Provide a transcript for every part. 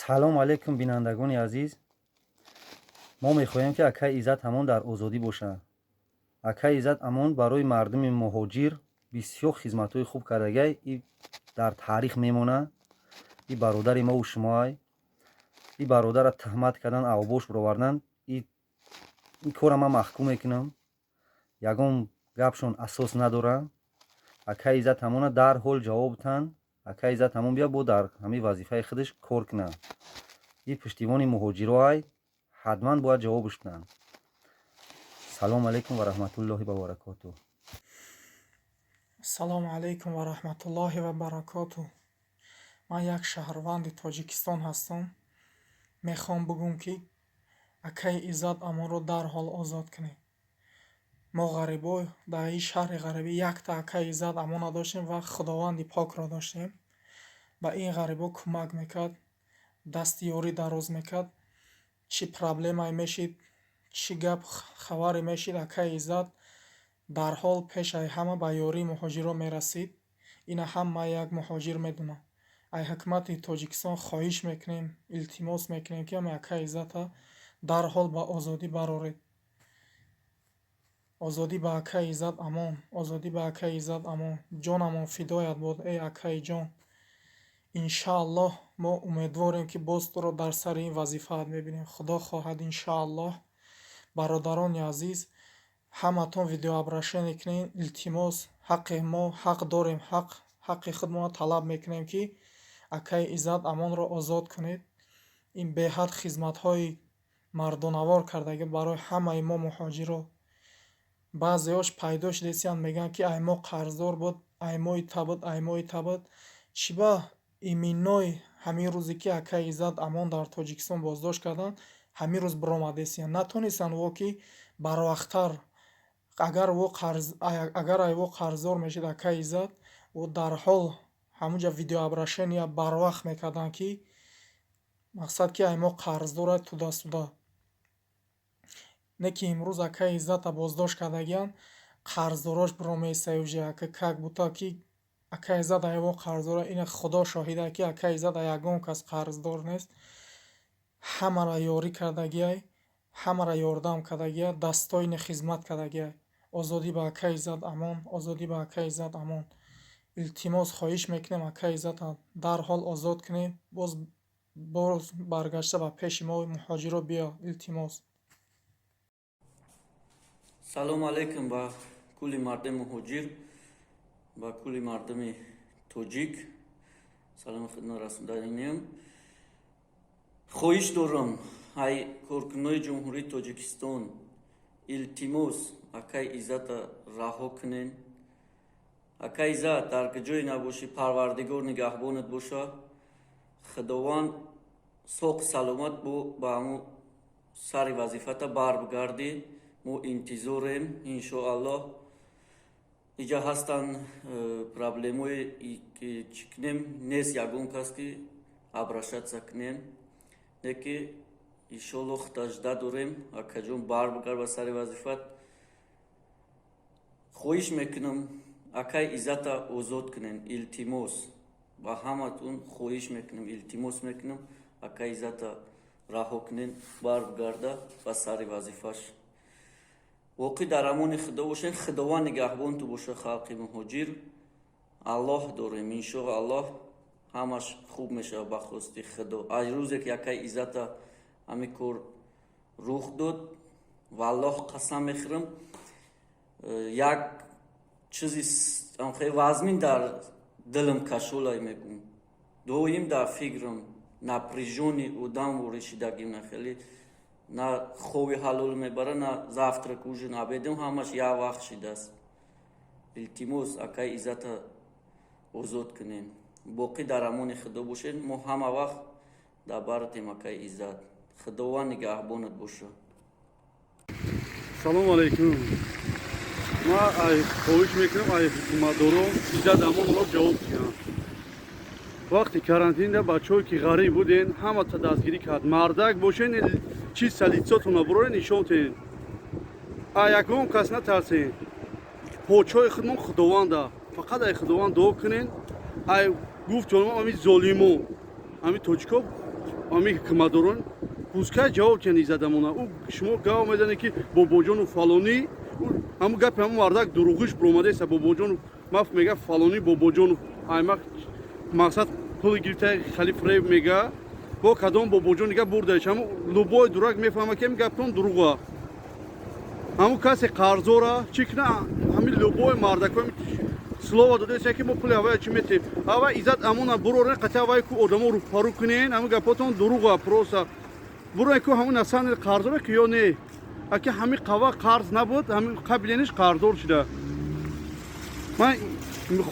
Салом алейкум, бинандагони азиз. Мо мехоҳем, ки акаи Иззат Амон дар озодӣ бошад. Акаи Иззат Амон барои мардуми муҳоҷир бисёр хизматҳои хуб кардагиай, и дар таърих мемонад. И бародари мову шумоай. И бародарра туҳмат кардан, авбош баровардан, ин корра ман маҳкум мекунам. Ягон гапшон асос надорад. Акаи Иззат Амона дарҳол ҷавоб битанд. Акаи Иззат Амон бия, бо дар ҳамин вазифаи худаш кор кунад. И пуштибони муҳоҷироай, ҳатман бояд ҷавобш биданд. Салому алайкум ва раҳматуллоҳи ва баракотуҳ. Ассалому алайкум ва раҳматуллоҳи ва баракотуҳ. Ман як шаҳрванди Тоҷикистон ҳастам. Мехоҳам бигӯм, ки акаи Иззат Амонро дарҳол озод кунед. Мо ғарибо дар ин шаҳри ғарибӣ якта акаи Иззат Амона доштем ва Худованди покро доштем. Ба ин ғарибо кӯмак мекард, дасти ёрӣ дароз мекард. Чӣ проблемае мешид, чӣ гап хабаре мешид, акаи Иззат дарҳол пешаи ҳама ба ёрии муҳоҷирон мерасид. Ина ҳам ман як муҳоҷир медонам. Ай ҳукумати Тоҷикистон хоҳиш мекунем, илтимос мекунем, ки ҳамин акаи Иззата дарҳол ба озодӣ бароред. Озодӣ ба акаи Иззат Амон, озодӣ ба акаи Иззат Амон. Ҷонамон фидоят бод, эй акаи ҷон. Иншааллоҳ, мо умедворем, ки боз туро дар сари ин вазифаат мебинем. Худо хоҳад, иншааллоҳ. Бародарони азиз, ҳаматон видеообращение кунед, илтимос, ҳаққи мо ҳақ дорем, ҳақ ҳаққи худмонро талаб мекунем, ки акаи Иззат Амонро озод кунед. Ин беҳад хизматҳои мардонавор кардагӣ барои ҳамаи мо муҳоҷиро. Баъзеҳош пайдо шудесиянд, мегӯянд, ки ай мо қарздор буд, ай мо ита буд, ай мо ита буд. Чӣ ба иминой ҳамин рӯзе, ки акаи Иззат Амон дар Тоҷикистон боздошт карданд, ҳамин рӯз биромадесиянд? Натонистанд во ки барвақттар, агар во қарз, агар ай во қарздор мешид акаи Иззат, во дарҳол ҳамунҷа видеообращения барвақт мекарданд, ки мақсад ки ай мо қарздора, туда-сюда. Не ки имрӯз акаи Иззата боздошт кардагиянд, қарздорош биромеистад уже, ака, как будто ки акаи Иззат ай во қарздора. Ина Худо шоҳида, ки акаи Иззат ай ягон кас қарздор нест. Ҳамаро ёрӣ кардагиай, ҳамаро ёрдам кардагиай, достойно хизмат кардагиай. Озодӣ ба акаи Иззат Амон, озодӣ ба акаи Иззат Амон. Илтимос, хоҳиш мекунем, акаи Иззата дарҳол озод кунед, боз баргашта ба пеши мо муҳоҷиро биё, илтимос. Салому алайкум ба кулли мардуми муҳоҷир, ба кулли мардуми тоҷик. Саломи худно расонданием. Хоҳиш дорам ай коркунои Ҷумҳурии Тоҷикистон, илтимос, акаи Иззата раҳо кунен. Акаи Иззат, дар куҷое набошӣ, Парвардигор нигаҳбонат боша. Худованд соқ саломат бо ба ҳамун сари вазифата барбигардӣ. Мо интизорем, иншоаллоҳ. Иҷа ҳастанд проблемое ки чӣ кунем, нест ягон кас ки обращаться кунем, не ки иншоаллоҳ худажда дорем, акаҷон, барбигард ба сари вазифат. Хоҳиш мекунам, акаи Иззата озод кунен, илтимос, ба ҳаматон хоҳиш мекунам, илтимос мекунам, акаи Иззата раҳо кунен, барбигарда ба сари вазифаш. Воқеъ дар амони Худо бошед, Худованд нигаҳбонту боша. Халқи муҳоҷир, Аллоҳ дорем, иншоаллоҳ, ҳамаш хуб мешавад ба хости Худо. Аз рӯзе ки акаи Иззата ҳамин кор рух дод, валлоҳ, қасам мехӯрам, як чизи хеле вазмин дар дилам кашолай мегӯм, доим дар фикрам, напряжённый одам ворид шидагим, на хеле на хоби ҳалол мебара, на завтрак, ужин, обедам, ҳамаш як вақт шидааст. Илтимос, акаи Иззата озод кунем. Боқӣ дар амони Худо бошед. Мо ҳама вақт дар баратем, акаи Иззат. Худованд нигаҳбонат боша. Салому алайкум. Ма ай хоҳиш мекунам ай ҳукуматдоро, Иззат Амонро ҷавоб диҳам. Вақти карантинда бачаҳое ки ғариб буден, ҳамата дастгирӣ кард. Мардак бошен, чиста лицотона буроре, нишон тен. А ягон кас натарсен. Подшоҳи худмон Худованда, фақат ай Худованд дуо кунен. Ай гуфт ҷонам, ами золимо, ами тоҷико. Ами ҳукуматдорон пускай ҷавоб диҳанд Иззат Амона. Ӯ шумо гав мезанед, ки Бобоҷону фалонӣ, ҳамун гапи ҳамун мардак дурӯғиш буромадаеста. Бобоҷону маф мега, фалонӣ Бобоҷону аймақ мақсад пул гирифта, хали фреб мега. Бо кадом Бобоҷон дига бурдаиш? Ҳамун любой дурак мефаҳма, ки ҳамин гаптон дурӯға. Ҳамун касе қарзора чӣ кина? Ҳамин любой мардакои слово додаеста, ки мо пули ҳавая чӣ метем. Ҳава Иззат Амона бурорен, қати ҳавай ку одамо рӯпарӯ кунен. Ҳамин гапотон дурӯға. Просто бурорен ку ҳамун насани қарзора ки ё не. Аки ҳамин қава қарз набуд, ҳамин қабилениш қарздор шуда. Ман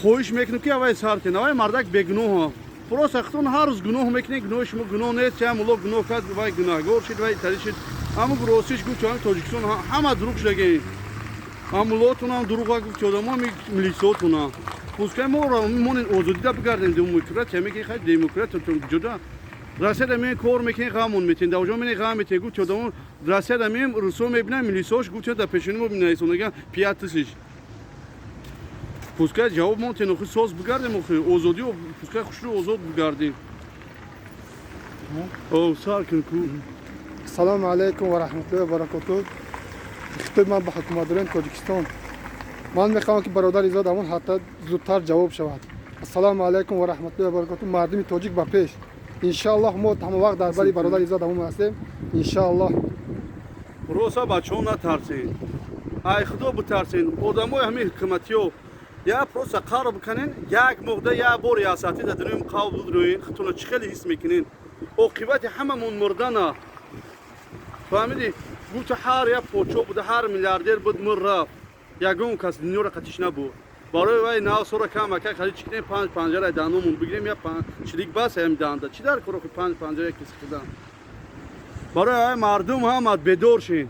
хоҳиш мекунам, ки ҳавай сар кунед. Ҳавай мардак бегуноҳа. Просто худтон ҳар рӯз гуноҳ мекунед. Гуноҳи шумо гуноҳ нест. Я мулло гуноҳ кард, вай гуноҳгор шид, вай тари шид. Ҳамун ростиш гуфт, ҳамин Тоҷикистон ҳама дурӯғ шудагем. Ҳам муллоотонам дурӯға гуфт, одамо, милисиотона. Пускай мо монен, озодида бигардем. Демократия мекунед, хай, демократия ҷуда. Россияда меем, кор мекунем, ғамон метем, дар оҷо менем, ғам метем. Гуфт одамо, Россияда меем, русо мебинам, милисиош гуфт, дар пешони мо менависонаган 5000. Пускай ҷавоб монтен, охи соз бигардем, охи озодӣ, пускай хушрӯ озод бигардем. О, сар кун ку. Ассалому алайкум ва раҳматуллоҳи ва баракотуҳ. Хитоби ман ба ҳукуматдорони Тоҷикистон: ман мехоҳам, ки бародар Иззат Амон ҳатто зудтар ҷавоб шавад. Ассалому алайкум ва раҳматуллоҳи ва баракотуҳ. Мардуми тоҷик ба пеш! Иншааллоҳ, мо ҳама вақт дар бари бародар Иззат Амон ҳастем, иншааллоҳ. Роса, бачаҳо, натарсен, ай худо битарсен. Одамои ҳамин ҳукуматиё я просто қарр биканен, як моҳда як бор як саати дар дунёи қавл бидроен, худтона чӣ хеле ҳис мекунен? Оқибати ҳамамон мурдана, фаҳмидӣ? Гуфта, ҳар як подшоҳ буда, ҳар миллиардер буд, мур, рафт, ягон кас дунёро қатиш набуд. Барои вай навсора камака хари чӣ кунем? Панҷ панҷараи дандонмон бигирем, я чилик бас ҳам данда чӣ дар кор? Охи панҷ панҷара киси хӯрдан. Барои вай мардум ҳамад бедор шин.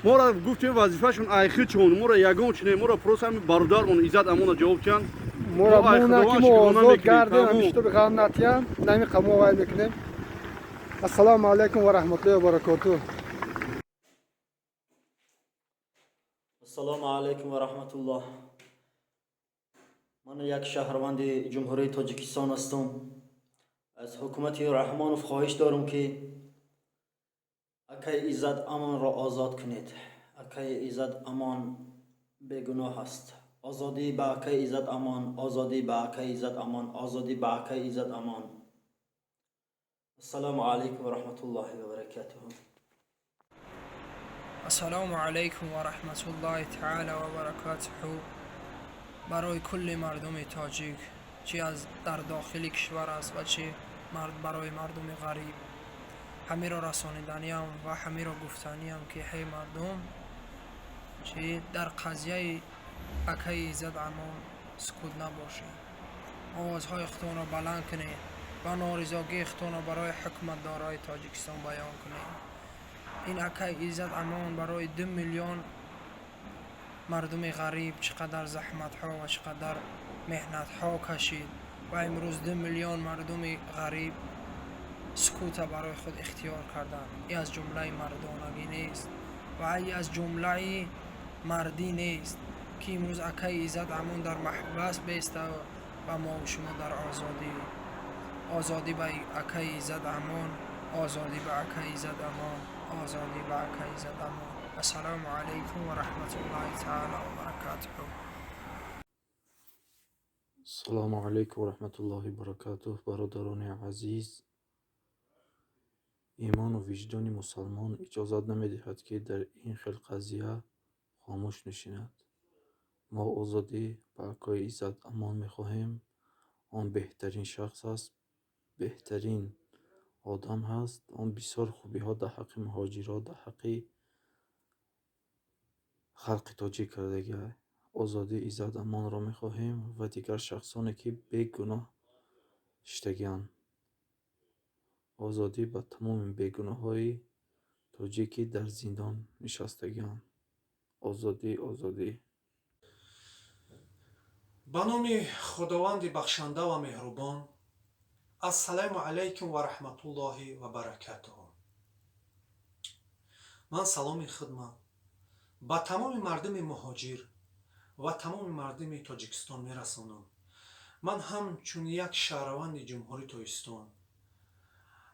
Мора гуфтем, вазифашон айхичон, мора ягон чине, мора просто ҳами бародармон Иззат Амона ҷавоб диҳанд. Мора Мо ай мона, ки Худованд мо шукрона озод мекунем, гардем. тамом. Ҳамиштоби ғам натиям, нами қамо вай мекунем. Ассалому алайкум ва раҳматуллоҳи ва баракотуҳ. Ассалому алайкум ва раҳматуллоҳ. Ман як шаҳрванди Ҷумҳурии Тоҷикистон ҳастам. Аз ҳукумати Раҳмонов хоҳиш дорам, ки акаи Иззат Амонро озод кунед. Акаи Иззат Амон бегуноҳ аст. Озодӣ ба акаи Иззат Амон, озодӣ ба акаи Иззат Амон, озодӣ ба акаи Иззат Амон. Ассалому алайкум ва раҳматуллоҳи ва баракатуҳ. Ассалому алайкум ва раҳматуллоҳи таала ва баракатуҳу. Барои кулли мардуми тоҷик, чӣ аз дар дохили кишвар аст ва чӣ барои мардуми ғариб, ҳамиро расониданиам ва ҳамиро гуфтаниам, ки ҳей мардум, чӣ дар қазияи акаи Иззат Амон сукут набошед, овозҳои худтонро баланд кунед ва норизогии худтонро барои ҳукуматдорои Тоҷикистон баён кунед. Ин акаи Иззат Амон барои 2 миллион мардуми ғариб чӣ қадар заҳматҳо ва чӣ қадар меҳнатҳо кашид ва имрӯз 2 миллион мардуми ғариб сукута барои худ ихтиёр карданд. И аз ҷумлаи мардонагӣ нест ва и аз ҷумлаи мардӣ нест, ки имрӯз акаи Иззат Амон дар маҳбас беста ва мову шумо дар озодӣ. Озодӣ ба акаи Иззат Амон, озодӣ ба акаи Иззат Амон, озодӣ ба акаи Иззат Амон. Ассалому алайкум ва раҳматуллоҳи таала ва баракатуҳу. Ассалому алайкум ва раҳматуллоҳи баракатуҳ. Бародарони азиз, имону виҷдони мусалмон иҷозат намедиҳад, ки дар ин хел қазия хомӯш нишинад. Мо озодӣ ба акои Иззат Амон мехоҳем. Он беҳтарин шахс аст, беҳтарин одам ҳаст. Он бисёр хубиҳо дар ҳаққи муҳоҷирот, дар ҳаққи халқи тоҷик кардагиа. Озодии Иззат Амонро мехоҳем ва дигар шахсоне, ки бегуноҳ шиштагианд. Озодӣ ба тамоми бегуноҳҳои тоҷик, ки дар зиндон нишастагианд. Озодӣ, озодӣ! Ба номи Худованди бахшанда ва меҳрубон. Ассалому алайкум ва раҳматуллоҳи ва баракатуҳ. Ман саломи хидма ба тамоми мардуми муҳоҷир ва тамоми мардуми Тоҷикистон мерасонам. Ман ҳамчун як шаҳрванди Ҷумҳурии Тоҷикистон.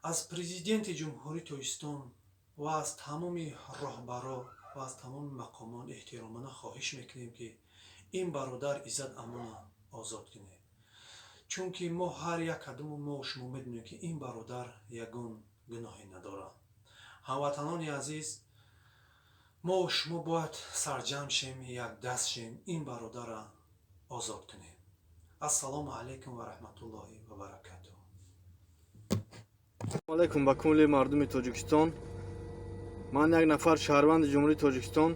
Аз Президенти Ҷумҳурии Тоҷикистон ва аз тамоми роҳбаро ва аз тамоми мақомон эҳтиромона хоҳиш мекунем, ки ин бародар Иззат Амона озод кунед, чунки мо ҳар як кадому мо шумо медонем, ки ин бародар ягон гуноҳе надорад. Ҳамватанони азиз, мо шумо бояд сарҷамъ шем, якдаст шем, ин бародара озод кунем. Ассалому алайкум ва раҳматуллоҳи ва баракатуҳ. Алайкум ба кулли мардуми Тоҷикистон. Ман як нафар шаҳрванди Ҷумҳурии Тоҷикистон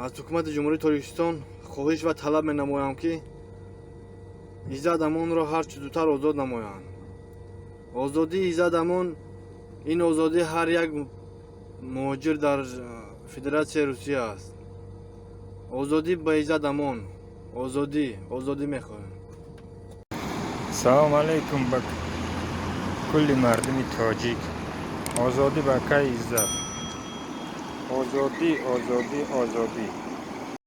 аз ҳукумати Ҷумҳурии Тоҷикистон хоҳиш ва талаб менамоям, ки Иззат Амонро ҳарчи зудтар озод намоянд. Озодии Иззат Амон ин озодии ҳар як муҳоҷир дар Федератсияи Русия аст. Озодӣ ба Иззат Амон, озодӣ, озодӣ мехоҳем. Салом алейкум ба кулли мардуми тоҷик. Озодӣ ба акаи Иззат! Озодӣ, озодӣ, озодӣ!